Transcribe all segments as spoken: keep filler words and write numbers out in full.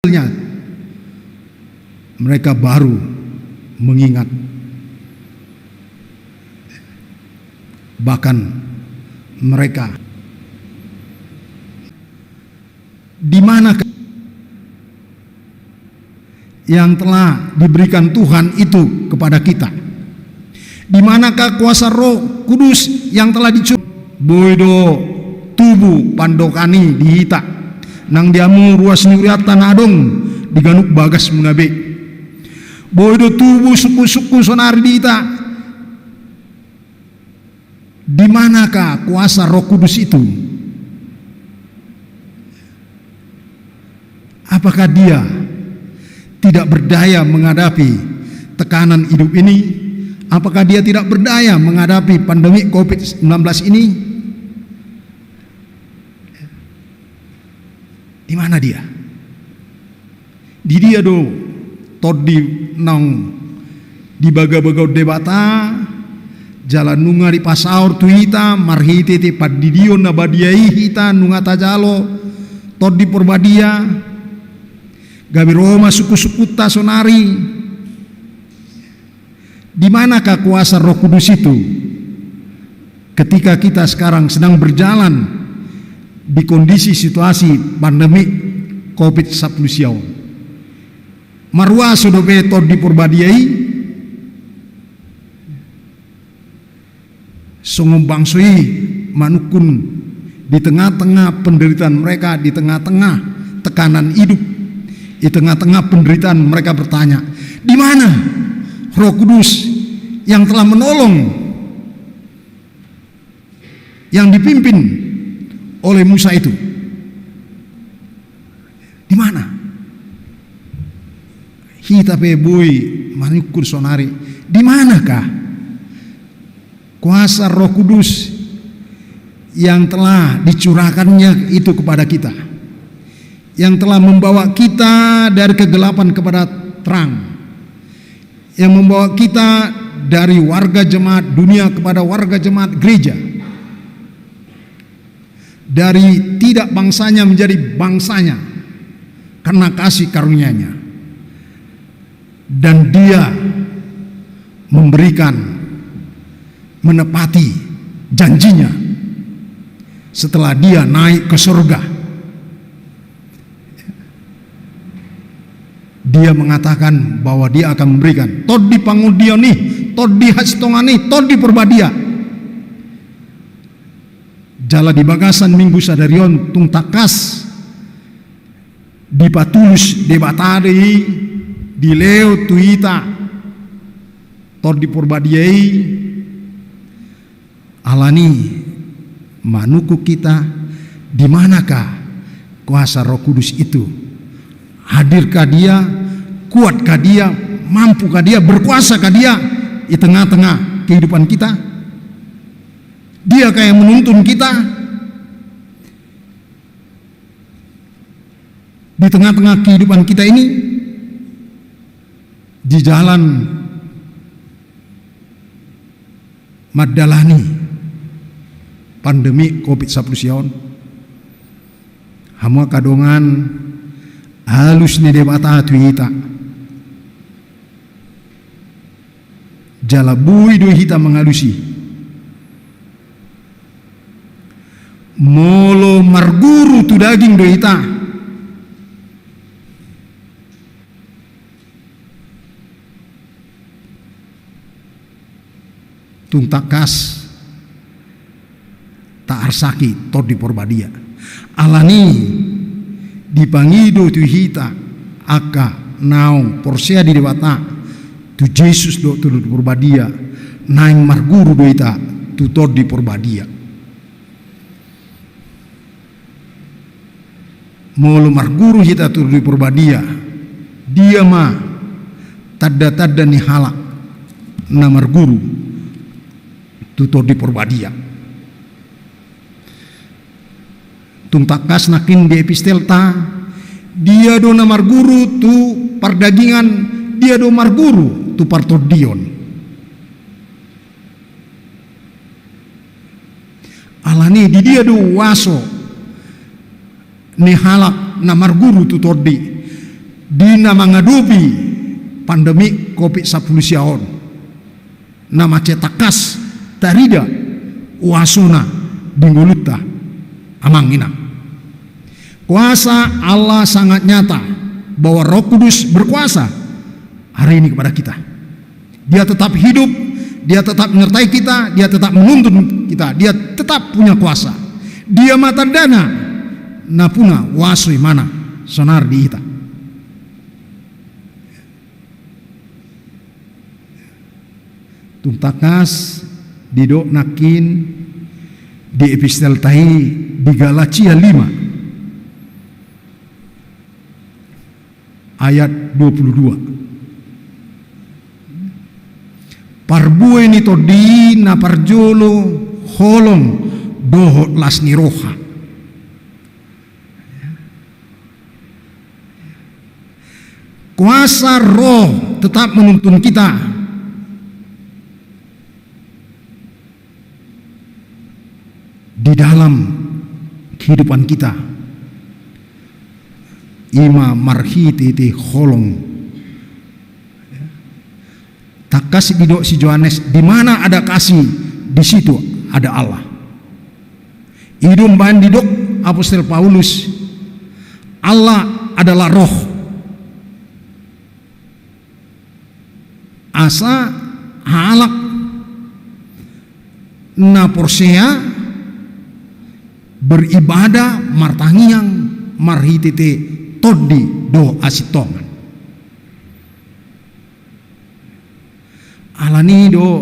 Akhirnya, mereka baru mengingat. Bahkan mereka, di mana yang telah diberikan Tuhan itu kepada kita? Di manakah kuasa Roh Kudus yang telah dicur-, boi do tubu pandohan i di hita, nang di hamu ruas ni hurianta na adong di ganup bagasmuna be. Boi do tubu sungkun-sungkun sonari di hita. Di manakah kuasa Roh Kudus itu? Apakah dia tidak berdaya menghadapi tekanan hidup ini? Apakah dia tidak berdaya menghadapi pandemi covid sembilan belas ini? Di mana dia? Di dia do Tondi naung dibagabagahon Debata, jala nunga dipasaor tu hita marhitehite pandidion na badia i hita nunga tajalo Tondi Porbadia, gabe ro ma sungkun-sungkunta sonari. Di manakah kuasa Roh Kudus itu ketika kita sekarang sedang berjalan di kondisi situasi pandemi covid sapuluh sia on? Marhuaso dope Tondi Porbadia i? Songon bangso i manungkun di tengah-tengah penderitaan mereka, di tengah-tengah tekanan hidup, di tengah-tengah penderitaan mereka bertanya, "Di mana Roh Kudus yang telah menolong, yang dipimpin oleh Musa itu? Di mana?" Hita pe boi manungkun sonari, di manakah kuasa Roh Kudus yang telah dicurahkannya itu kepada kita, yang telah membawa kita dari kegelapan kepada terang, yang membawa kita dari warga jemaat dunia kepada warga jemaat gereja, dari tidak bangsanya menjadi bangsanya karena kasih karunia-Nya. Dan Dia memberikan, menepati janji-Nya setelah Dia naik ke surga. Dia mengatakan bahwa Dia akan memberikan Tondi Pargondian i, Tondi Hasintongan i, Tondi Porbadia. Jala di bagasan Minggu sadari on tung tangkas dipatulus Debata do i, dilehon tu hita Tondi Porbadia i. Alani manungkun hita, di manakah kuasa Roh Kudus itu? Hadirkah Dia? Kuatkah Dia? Mampukah Dia? Berkuasakah Dia di tengah-tengah kehidupan kita? Diakah yang menuntun kita di tengah-tengah kehidupan kita ini, di jalan mandalani pandemi covid sapuluh sia on? Hamu angka dongan, alus ni Debata tu hita. Jala boi do hita mangalusi. Molo marguru tu daging do hita, tung tangkas taarsaki Tondi Porbadia. Alani dipangido tu hita angka naung porsea di Debata, tu Jesus dohot Tondi Porbadia, naeng marguru do hita tu Tondi Porbadia. Molo marguru hita tu Tondi Porbadia, dia ma tanda-tanda ni halak na marguru tu Tondi Porbadia? Tung tangkas nangkin di epistelta, dia do na marguru tu pardagingan, dia do marguru tu partondion. Alani di dia do huaso ni halak na marguru tu tondi? Di na mangadopi pandemi covid sampulu sia on, na mansai tangkas tarida huasona di ngolunta, amang inang. Kuasa Allah sangat nyata, bahwa Roh Kudus berkuasa hari ini kepada kita. Dia tetap hidup, Dia tetap menyertai kita, Dia tetap menuntun kita, Dia tetap punya kuasa. Dia ma tandana, na puna huaso ibana sonari di hita. Tung tangkas didok nangkin di epistelta i di Galatia lima ayat dua puluh dua. Parbue ni Tondi na parjolo holong dohot las ni roha. Kuasa Roh tetap menuntun kita di dalam kehidupan kita. Ima marhitehite holong. Tangkas didok si Johannes, di mana ada kasih, di situ ada Allah. I do umbahen didok apostel Paulus, Allah adalah Roh. Asa halak na porsea beribadah martangiang marhitehite Tondi dohot hasintongan. Alani do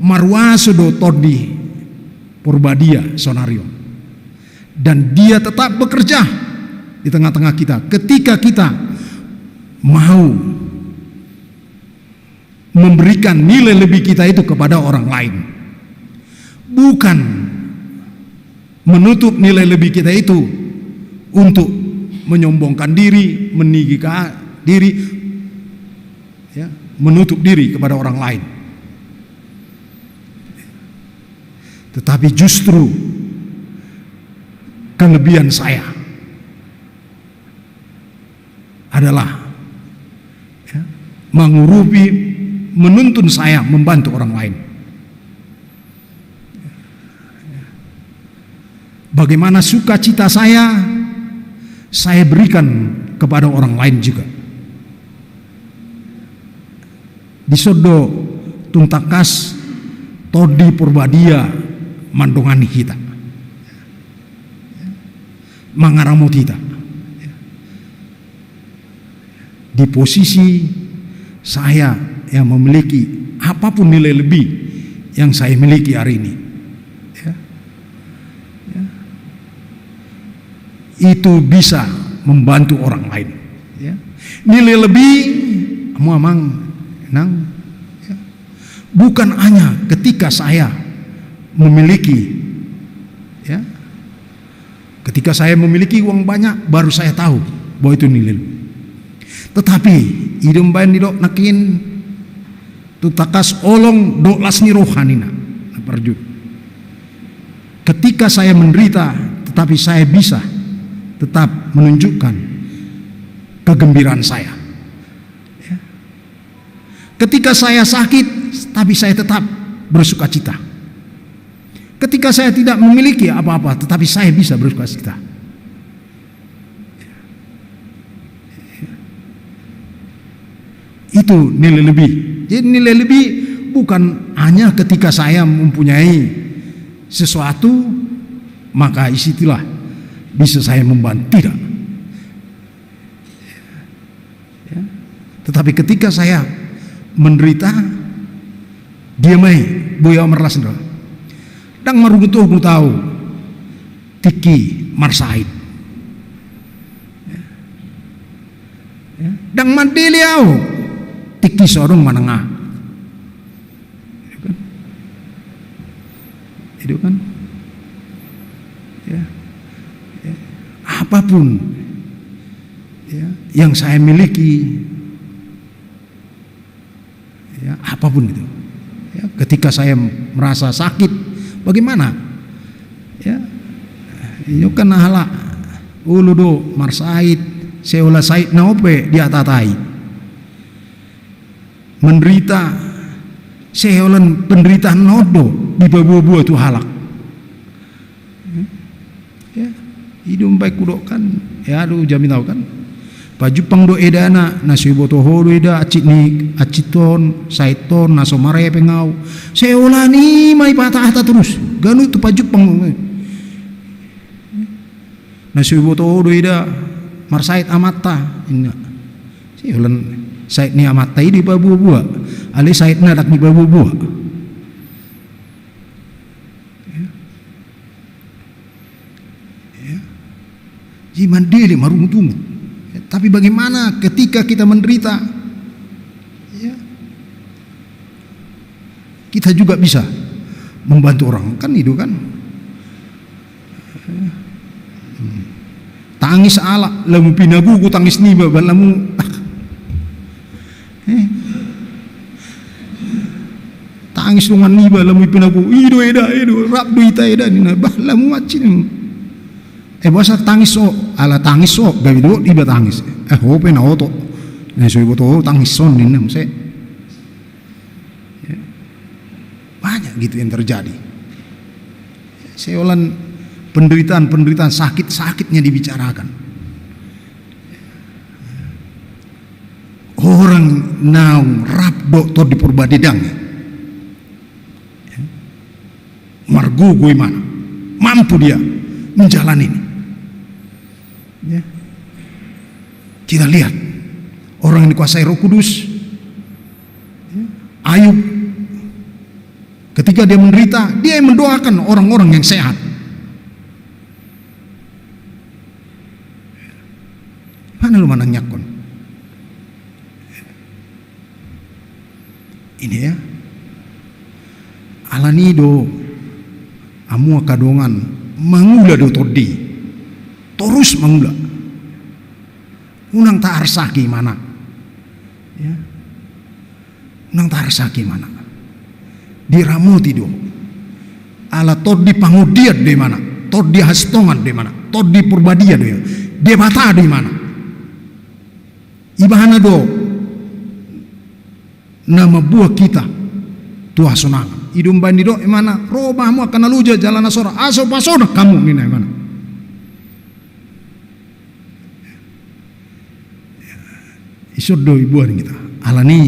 maruaso do Tondi Porbadia sonari on. Dan Dia tetap bekerja di tengah-tengah kita. Ketika kita mau memberikan nilai lebih kita itu kepada orang lain. Bukan menutup nilai lebih kita itu untuk menyombongkan diri, meninggikan diri, ya, menutup diri kepada orang lain. Tetapi justru kelebihan saya adalah, ya, mengurupi, menuntun saya membantu orang lain. Bagaimana sukacita saya, saya berikan kepada orang lain juga. Dison do tung tangkas Tondi Porbadia mandongani hita, mangaramoti hita. Di posisi saya yang memiliki apapun nilai lebih yang saya miliki hari ini, ya, ya, itu bisa membantu orang lain, ya. Nilai lebih, amang, inang, ya, bukan hanya ketika saya memiliki, ya, ketika saya memiliki uang banyak, baru saya tahu bahwa itu nilai lebih. Tetapi i do umbahen didok nangkin, tung tangkas holong dohot las ni roha ninna, na parjolo. Ketika saya menderita, tetapi saya bisa tetap menunjukkan kegembiraan saya. Ya. Ketika saya sakit, tapi saya tetap bersukacita. Ketika saya tidak memiliki apa-apa, tetapi saya bisa bersukacita. Itu nilai lebih. Jadi, nilai lebih bukan hanya ketika saya mempunyai sesuatu, maka disitulah bisa saya membantu. Tidak. Ya. Tetapi ketika saya menderita, dia ma i boi ahu marlas ni roha. Ndang marungutungut ahu tingki marsahit. Ya. Ya. Ndang mandele ahu tingki so adong manang aha. Itu kan? Itu kan? Ya. Ya. Apapun, ya, yang saya miliki, ya, apapun itu. Ya, ketika saya merasa sakit, bagaimana? Ya, ini kan halak olo do marsahit, Seolah saitna on pe diatatai. Menderita, seolah penderitaan on do dipaboa-boa tu halak. Ya, i do umbahen hudok kan, ya do jamin au kan. Pajumpang do edana, na so diboto ho do eda, hansit ni hansit on, sait on, na so marhepeng au. Seolah ni ma ipatahata torus, ganup tu pajumpang. Na so diboto ho do eda, marsait amanta, inna. Seolah sait ni amanta i dipaboa-boa, alai saitna ndang dipaboa-boa. Ya. Ya. Jadi mandele, marungut-ungut. Ya, tapi bagaimana ketika kita menderita? Ya. Kita juga bisa membantu orang, kan itu kan. Hmm. Tangis halak, lamu pinagogo tangis niba, ba lamu, ah. Eh. Tangis dongan niba, lamu pinagogo, i do eda, i do, rap do hita eda, ninna, bah, lamu hansit. Eh, boasa tangis ho, ala tangis ho, gabe do iba tangis. Eh, ho pe na oto. Na so diboto ho tangis on, ninna muse. Ya. Banyak gitu yang terjadi. Seolah penderitaan-penderitaan, sakit-sakitnya dibicarakan. Orang naung rap dohot Tondi Porbadia ndang, ya, margogo imana, mampu dia menjalani ini. Ya. Kita lihat orang yang dikuasai Roh Kudus, ya, Ayub, ketika dia menderita, dia yang mendoakan orang-orang yang sehat. Mana lu manang nyakon? Ini ya. Alani do hamu angka dongan, mangula do tondi. Torus mangula. Unang taarsaki imana. Ya. Unang taarsaki imana. Diramoti do. Ala tondi pangondian do imana. Tondi hasintongan do imana. Tondi Porbadia do imana. Debata do imana. Ibana do na mamboan hita tu hasonangan. I do umbahen didok imana, ro ma hamu angka na loja jala na sorat, asa hupasonang hamu, ninna imana. Dison do diboan hita. Alani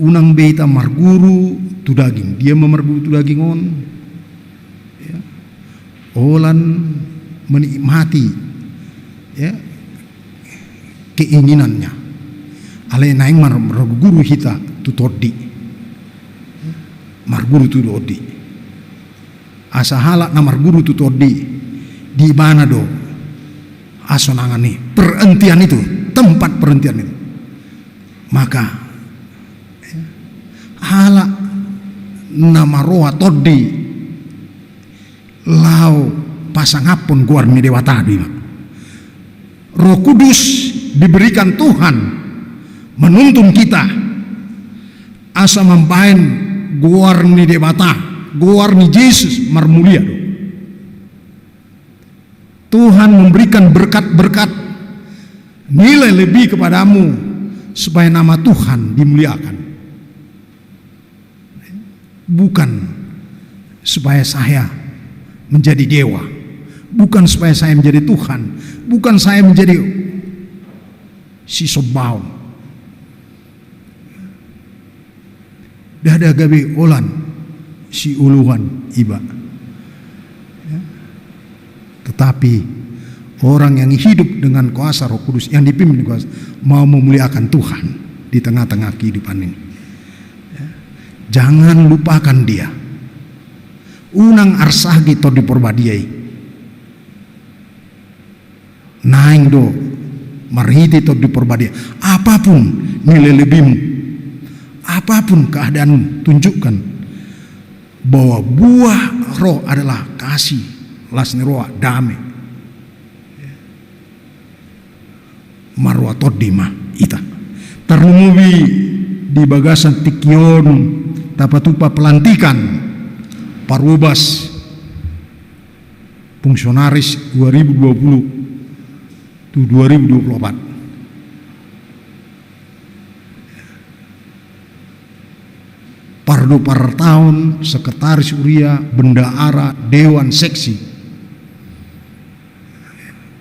unang be hita marguru tu daging. Dia ma marguru tu daging on? Ya. Holan menikmati, ya, keinginannya. Alai naeng mar-, marguru hita tu tondi. Marguru tu tondi. Asa halak na marguru tu tondi, di ibana do hasonangan i, perhentian itu, tempat perhentian itu. Maka halak na maroha tondi laho pasangaphon goar ni Debata do i ma. Roh Kudus diberikan Tuhan menuntun kita asa mambahen goar ni Debata, goar ni Jesus marmulia do. Tuhan memberikan berkat-berkat, nilai lebih kepadamu supaya nama Tuhan dimuliakan. Bukan supaya saya menjadi dewa, bukan supaya saya menjadi Tuhan, bukan saya menjadi sisombaon. Ndada gabe holan sioloan iba. Ya. Tetapi orang yang hidup dengan kuasa Roh Kudus, yang dipimpin kuasa, mau memuliakan Tuhan di tengah-tengah kehidupan ini. Ya. Jangan lupakan dia. Unang arsaki Tondi Porbadia i. Naeng do marhite Tondi Porbadia. Apapun nilai lebihmu, apapun keadaanmu, tunjukkan bahwa buah roh adalah kasih, las ni roha, dame. Maroha tondi ma hita. Tarlumobi di bagasan tingki on tapatupa pelantikan parhobas fungsionaris dua ribu dua puluh, tu dua ribu dua puluh empat. Pardopartaon, sekretaris huria, bendahara, dewan seksi,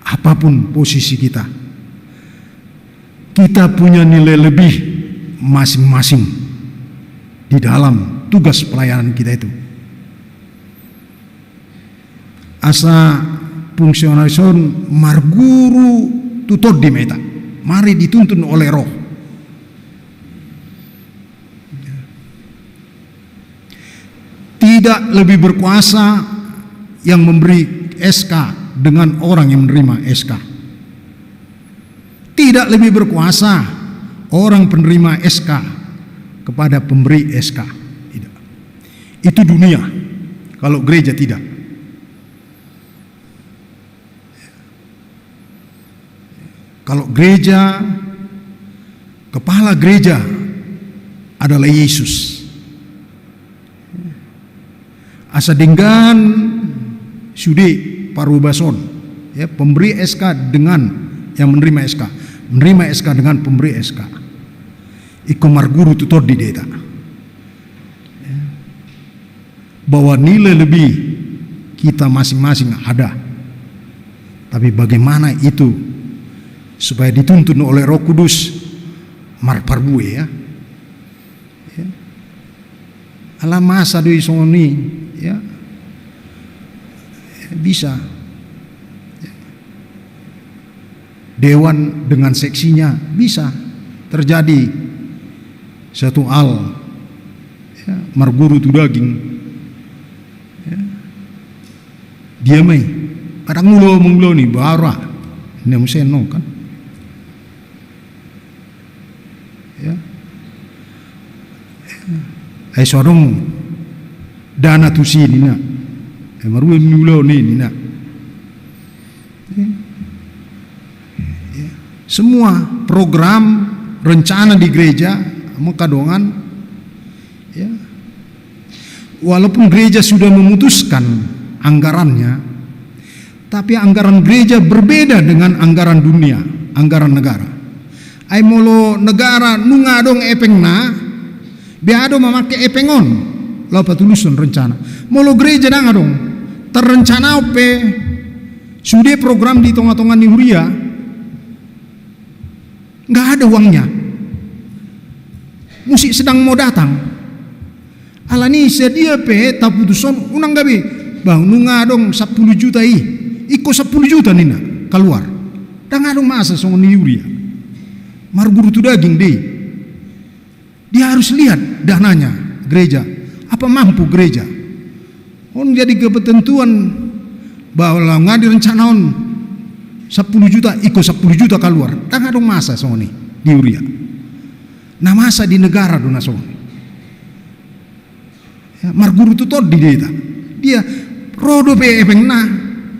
apapun posisi kita, kita punya nilai lebih masing-masing di dalam tugas pelayanan kita itu. Asa fungsionaris on marguru tu tondi ma hita, mari dituntun oleh Roh. Tidak lebih berkuasa yang memberi S K dengan orang yang menerima S K. Tidak lebih berkuasa orang penerima S K kepada pemberi S K. Tidak. Itu dunia. Kalau gereja tidak. Kalau gereja, kepala gereja adalah Yesus. Asa denggan sude parubason, ya, pemberi S K dengan yang menerima S K, menerima S K dengan pemberi S K. Ingkon marguru tu tondi do hita. Ya. Bahwa nilai lebih kita masing-masing ada. Tapi bagaimana itu supaya dituntun oleh Roh Kudus, marparbue, ya. Ya. Ala masa do i songon i, ya. Ya, bisa. Ya. Dewan dengan seksinya, bisa terjadi satu hal, ya, marguru tu daging. Ya. Dia ma i. Kadang molo mangulahon i, bara. Nia muse, no, kan. Ya. Ai so adong dana tusi ninna. Ai marhua niulahon i ninna. Ya. Ya. Semua program, rencana di gereja, mengkadongan, ya. Walaupun gereja sudah memutuskan anggarannya, tapi anggaran gereja berbeda dengan anggaran dunia, anggaran negara. Ai molo negara nunga adong epengna, bea do mamangke epeng on laho patulushon rencana. Molo gereja ndang adong, tarrencana on pe sude program di tonga-tonga ni huria, nggak ada uangnya. Musik sedang mau datang. Alani i sadia pe taputushon unang gabe, bah, nunga adong sampulu juta i, ingkon sampulu juta ninna kaluar. Ndang adong masa songon i huria. Marguru tu daging do i. Dia harus lihat dananya gereja. Apa mampu gereja? On jadi ketentuan bahwa laho nga direncana on sampulu juta, ingkon sampulu juta kaluar. Ndang adong masa songon i di huria. Na masa di negara do na songon i. Ya, marguru tu tondi do hita. Dia ro dope epengna,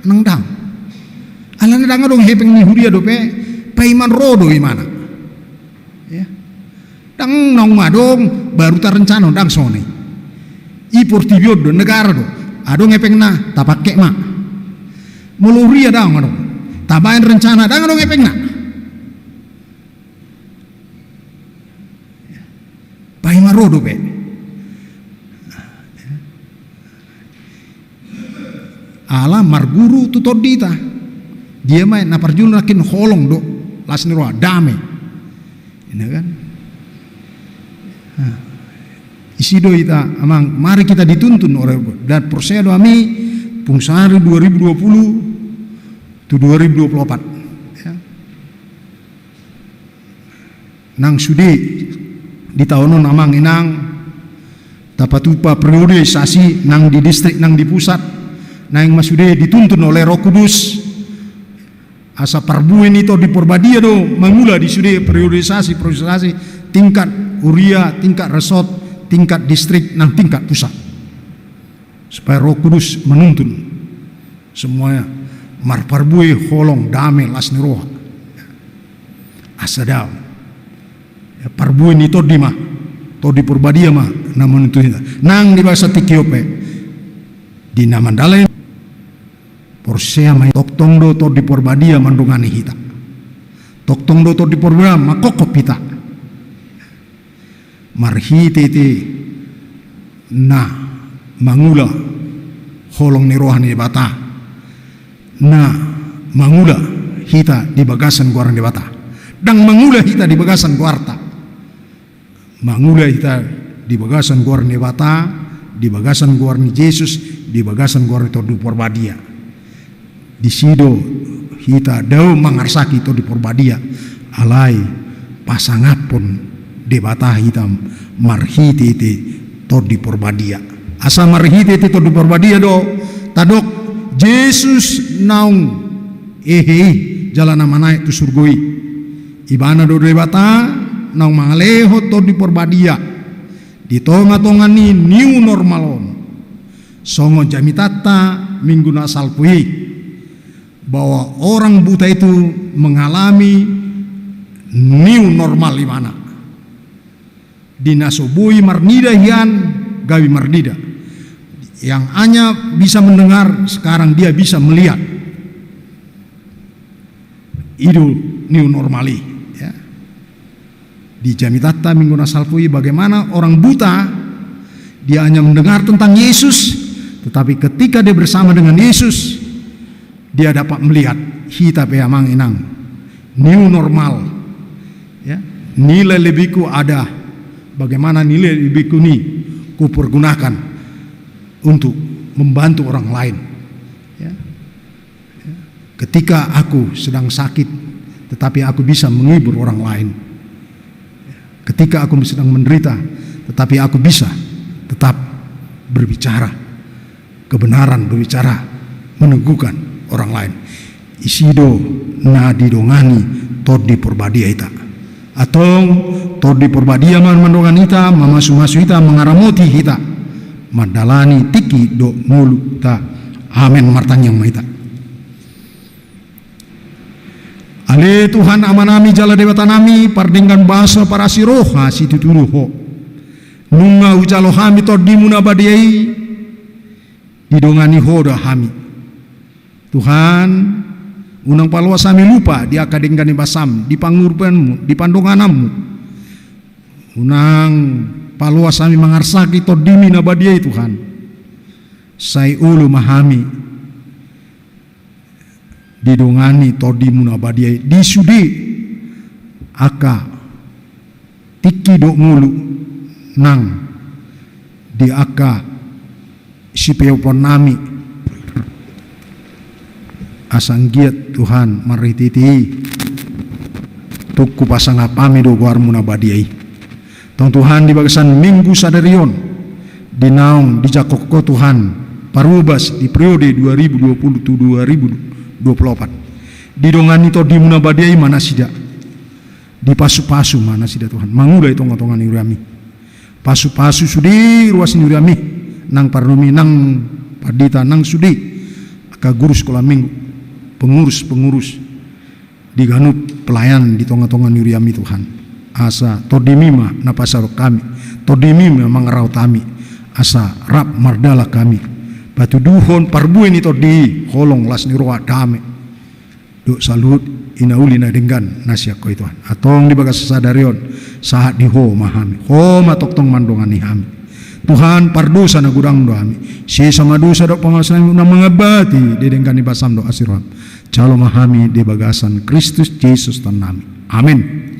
nang ndang. Alana ndang adong epeng ni huria dope, paima ro do imana. Ya. Ndang naung adong, baru tarencana, ndang songon i. I portibi on do, negara do. Adong epengna, tapangke ma. Molo huria ndang adong. Tabaen rencana, ndang adong epengna. Paima ro dope. Ala marguru tu tondi hita. Dia ma na parjolo nangkin holong do, las ni roha, dame. Ina kan? Nah, isi do hita, amang, mari kita dituntun oleh, dan porsea do hami, fungsionari dua ribu dua puluh tu dua ribu dua puluh empat. Ya. Nang sude di taon on, amang inang, tapatupa periodisasi nang di distrik nang di pusat, naeng ma sude dituntun oleh Roh Kudus, asa parbue ni Tondi Porbadia do mangula di sude periodisasi, periodisasi tingkat huria, tingkat resort, tingkat distrik nang tingkat pusat. Supaya Roh Kudus menuntun semuanya, marparbue holong, dame, las ni roha. Asa dao. Ya, parbue ni tondi ma, Tondi Porbadia ma na menuntun hita. Nang di bagasan tingki on pe, di na mandalani, porsea ma i, tongtong do Tondi Porbadia mandongani hita. Tongtong do Tondi Porbadia mangkophop hita. Marhitehite na mangula holong ni roha ni Debata, na mangula hita di bagasan goar ni Debata. Ndang mangula hita di bagasan goarta. Mangula hita di bagasan goar ni Debata, di bagasan goar ni Jesus, di bagasan goar ni Tondi Porbadia. Disi do hita dao mangarsaki Tondi Porbadia, alai pasangaphon Debata hita marhitehite Tondi Porbadia. Asa marhitehite Tondi Porbadia do tadok Jesus naung hehe i jala na manaek tu surgo i. Ibana do Debata naung mangalehon Tondi Porbadia di tongatonga ni new normal on. Songon jamitanta minggu na salpu i, bahwa orang buta itu mengalami new normal ibana. Di na so boi marnida hian gabe marnida. Yang hanya bisa mendengar, sekarang dia bisa melihat. I do new normal i, ya. Di jamitanta minggu na salpu i, bagaimana orang buta, dia hanya mendengar tentang Yesus, tetapi ketika dia bersama dengan Yesus, dia dapat melihat. Hita pe amang inang, new normal, ya. Nilai lebihku ada, bagaimana nilai lebihku ini kupergunakan untuk membantu orang lain, ya. Ketika aku sedang sakit, tetapi aku bisa menghibur orang lain. Ketika aku sedang menderita, tetapi aku bisa tetap berbicara kebenaran, berbicara meneguhkan orang lain. Disi do na didongani Tondi Porbadia hita. Antong Tondi Porbadia ma mandongani hita, mamasumasu hita, mangaramoti hita mandalani tingki dohot ngolunta. Amen. Martangiang ma hita. Ale Tuhan Amanami jala Debatanami, pardenggan basa, parasi roha, situtu do Ho. Nunga hujalo hami Tondimu na badia i, didongani Ho do hami. Tuhan, unang paloas hami lupa di angka denggan ni basam, di pangurupianmu, di pandongananmu. Unang paloas hami mangarsaki Tondimi na badia i, Tuhan. Sai olo ma hami didongani Tondimu na badia i di sude angka tingki dohot ngolu nang di angka sipeophonnami. Asa anggiat Tuhan marhitehite i tung hupasangap hami do goarmu na badia i. Tong Tuhan, di bagasan minggu sadari on, di naung dijangkon Ho Tuhan parubas di periode dua ribu dua puluh tu dua ribu dua puluh opat, didongani Tondimu na badia i ma nasida. Dipasupasu ma nasida Tuhan, mangula i tongatonga ni huriami. Pasupasu sude ruas ni huriami, nang pardomi, nang pandita, nang sude angka guru sikola minggu, pengurus-pengurus di ganup pelayanan di tongatonga ni huriami Tuhan. Asa Tondimi ma na pasahat hami, Tondimi ma mangarahut hami, asa rap mardalan hami patuduhon parbue ni Tondi i, holong, las ni roha, dame dohot saluhut na uli na denggan na sian Ho i Tuhan. Antong di bagasan sadari on, sahat di Ho ma hami, Ho ma tongtong mandongani hami. Tuhan, pardosa na godang do hami, sesa ma dosa dohot pangalaosion nami, unang mangambati di denggan ni basam dohot asi roham. Jalo ma hami di bagasan Kristus Jesus Tuhannami. Amen.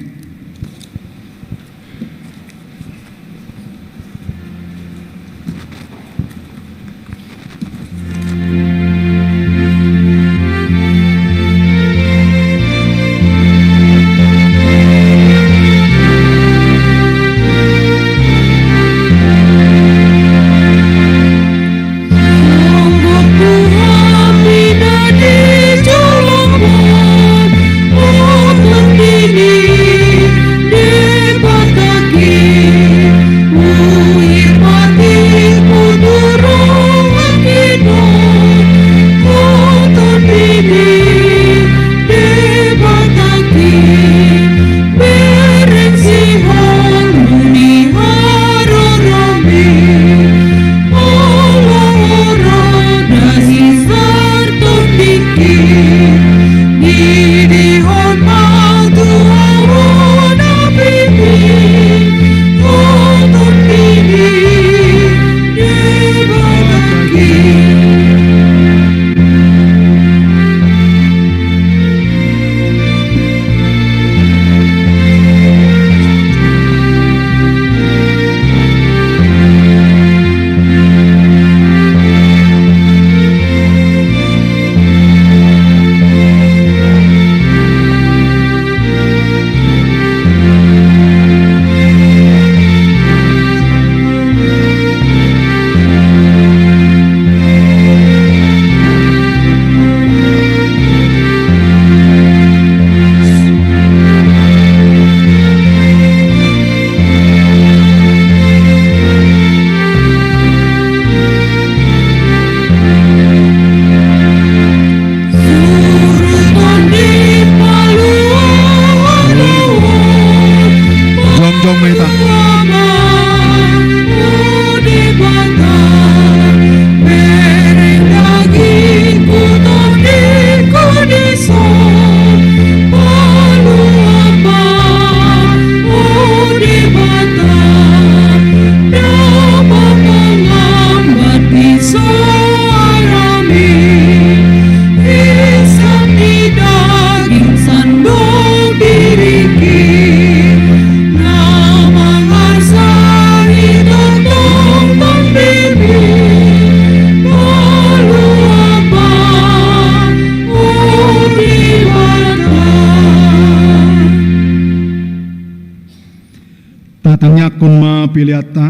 Tangiangkon ma peleanta.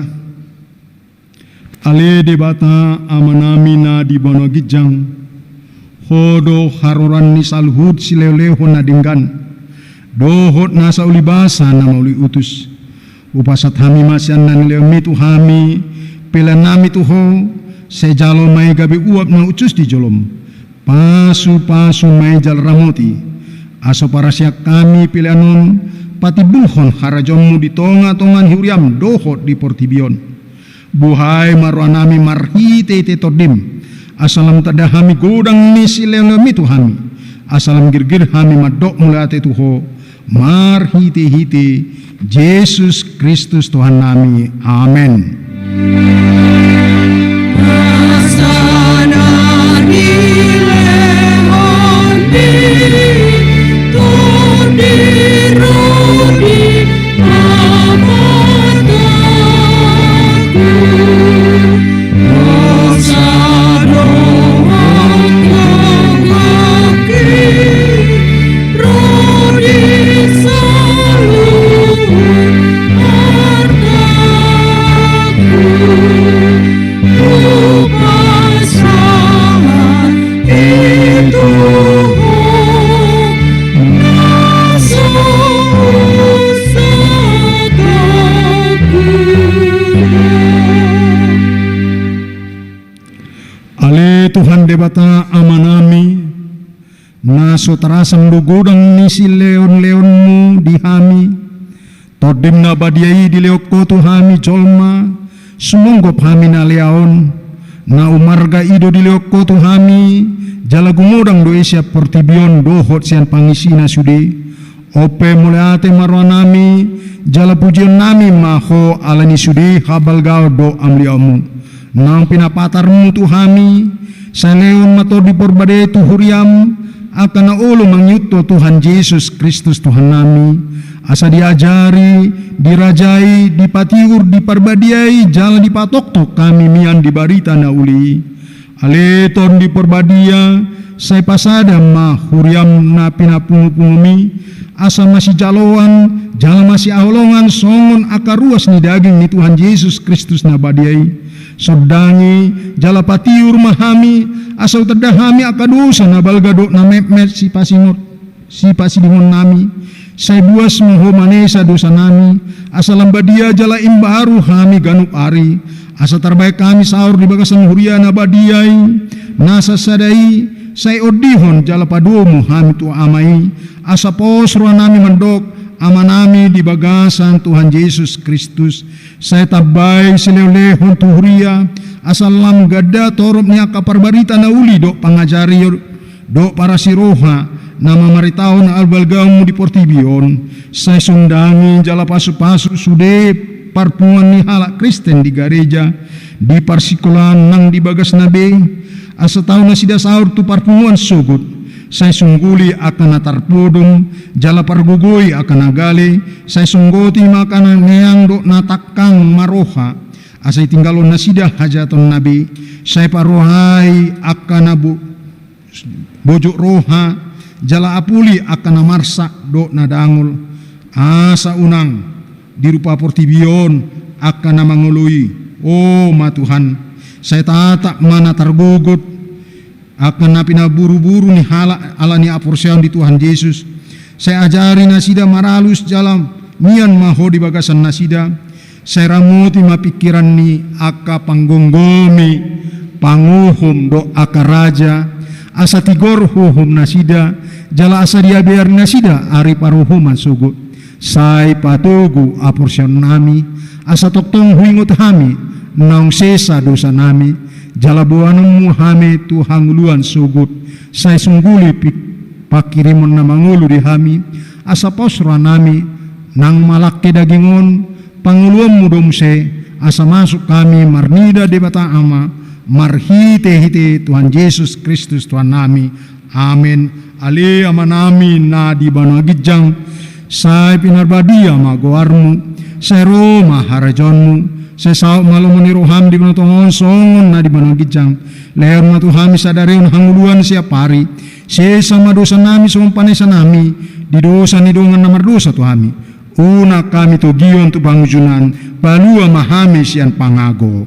Ale Debata Amanami na di banua ginjang, Ho do haroroan ni saluhut silehonlehon na denggan dohot nasa ulibasa na mauli utus. Hupasahat hami ma sian na nilehonmi tu hami peleannami tu Ho, sai jalo ma i gabe uap na hushus di jolom. Pasupasu ma i jala ramoti, asa huparasiak hami pelean on patimbulhon harajaonmu di tongatonga ni huriam dohot di portibi on. Buhai ma rohanami marhitehite Tondim, asa lam tanda hami godang ni silehonlehonmi tu hami, asa lam girgir hami mandok mauliate tu Ho, marhitehite Jesus Kristus Tuhannami. Amen. Ale Tuhan Debata Amanami, na so tarasam do godang ni silehonlehonmu di hami, Tondim na badia i dilehon Ho tu hami jolma, sumonggop hami na lea on, na umarga i do dilehon Ho tu hami, jala gumodang do i sian portibi on dohot sian pangisina sude. On pe mauliate ma rohanami, jala pujionnami ma Ho ala ni sude habalgaon dohot hamuliaonmu. Naung pinapatarmu tu hami, sai lehon ma Tondi Porbadia i tu huriam, angka na olo mangihut Ho Tuhan Jesus Kristus Tuhannami, asa diajari, dirajai, dipatiur, diparbadiai, jala dipatoktok hami mian di barita na uli i. Ale Tondi Porbadia, sai pasada ma huriam na pinapungupunguMi, asa masijaloan, jala masihaholongan songon angka ruas ni daging ni Tuhan Jesus Kristus na badia i. Sondangi, jala patiur ma hami, asa hutanda hami angka dosa na balga dohot na metmet sipasingot, sipasidingonnami. Sai buas ma Ho manesa dosanami, asa lam badia jala imbaru hami ganup ari, asa tarbahen hami saor di bagasan huria na badia i, na sasada i, sai ondihon jala padomu hami tu Ama i, asa pos rohanami mandok, Amanami di bagasan Tuhan Jesus Kristus, sai tambai silehonlehon tu huria, asa lam ganda torop ni angka parbarita na uli dohot pangajari dohot parasiroha na mamaritahon habalgaonMu di portibi on, sai sondangi jala pasupasu sude parpunguan ni halak Kristen di gareja, di parsikolaan nang di bagasna be, asa tau nasida saur tu parpunguan sogot, sai sungguli angka na tarpodom, jala pargogoi angka na gale, sai songgoti ma angka na meang dohot na tangkang maroha, asa itinggalhon nasida hajahatonna be, sai parohai angka na bo-, bojok roha, jala apuli angka na marsak dohot na dangol, asa unang dirupa portibi on angka na mangoloi. O ma Tuhan, sai tatap ma na targogot, angka na pinaburuburu ni halak ala ni haporseaon di Tuhan Jesus, sai ajari nasida maralus jala mian ma Ho di bagasan nasida, sai ramoti ma pingkiran ni angka panggomgomi, panguhum dohot angka raja, asa tigor huhum nasida, jala asa diabeari nasida ari paruhuman sogot. Sai patogu haporseaonnami, asa tongtong huingot hami, naung sesa dosanami, jala boanonMu hami tu hangoluan sogot, sai sungguli pi-, pangkirimon na mangolu di hami, asa pos rohanami, nang malangke daging on, pangoluonMu do muse, asa masuk hami marnida Debata Ama, marhitehite Tuhan Jesus Kristus Tuhannami. Amen. Ale Amanami na di banua ginjang, sai pinarbadia ma goarMu, sai ro ma harajaonMu, sai saut ma lomo ni rohaM di banua tonga on songon na di banua ginjang. Lehon ma tu hami sadari on hangoluan siapari, sesa ma dosanami songon panesanami di dosa ni dongan na mardosa tu hami. Unang hami togihon tu pangunjunan, palua ma hami sian pangago.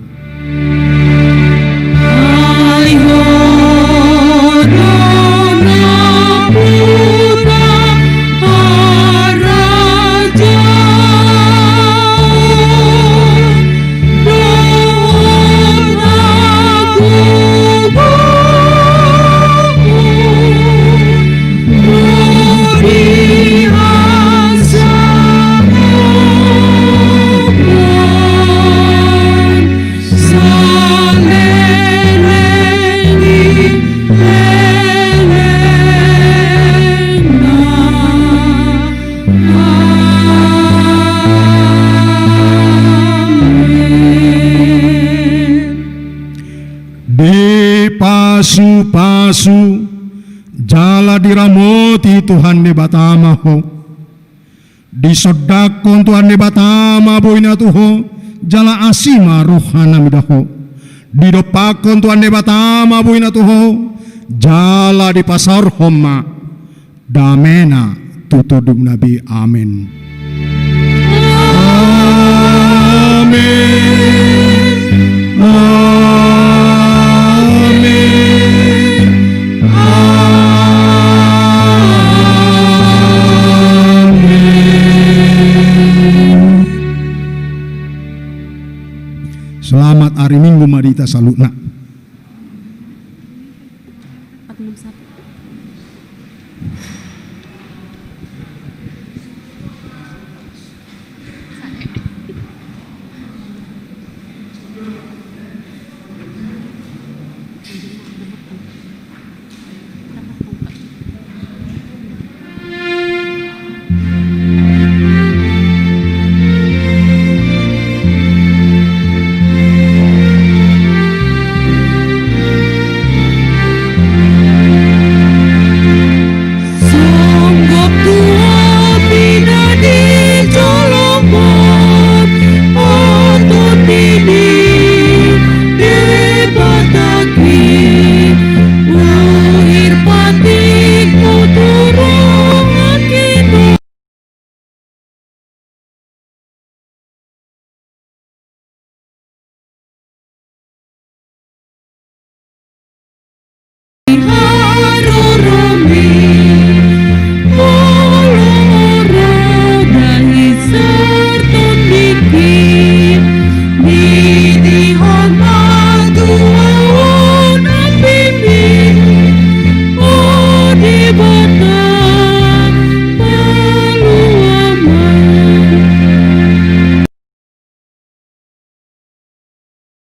Dipasupasu jala diramoti Tuhan Debata ma ho. Disondangkon Tuhan Debata ma boina tu ho, jala asi ma roha na mida ho. Didompakkon Tuhan Debata ma boina tu ho, jala dipasaorhon ma damena tu tondimuna be. Amen. Amen. Amen. Amen. Selamat hari Minggu ma di hita saluhutna.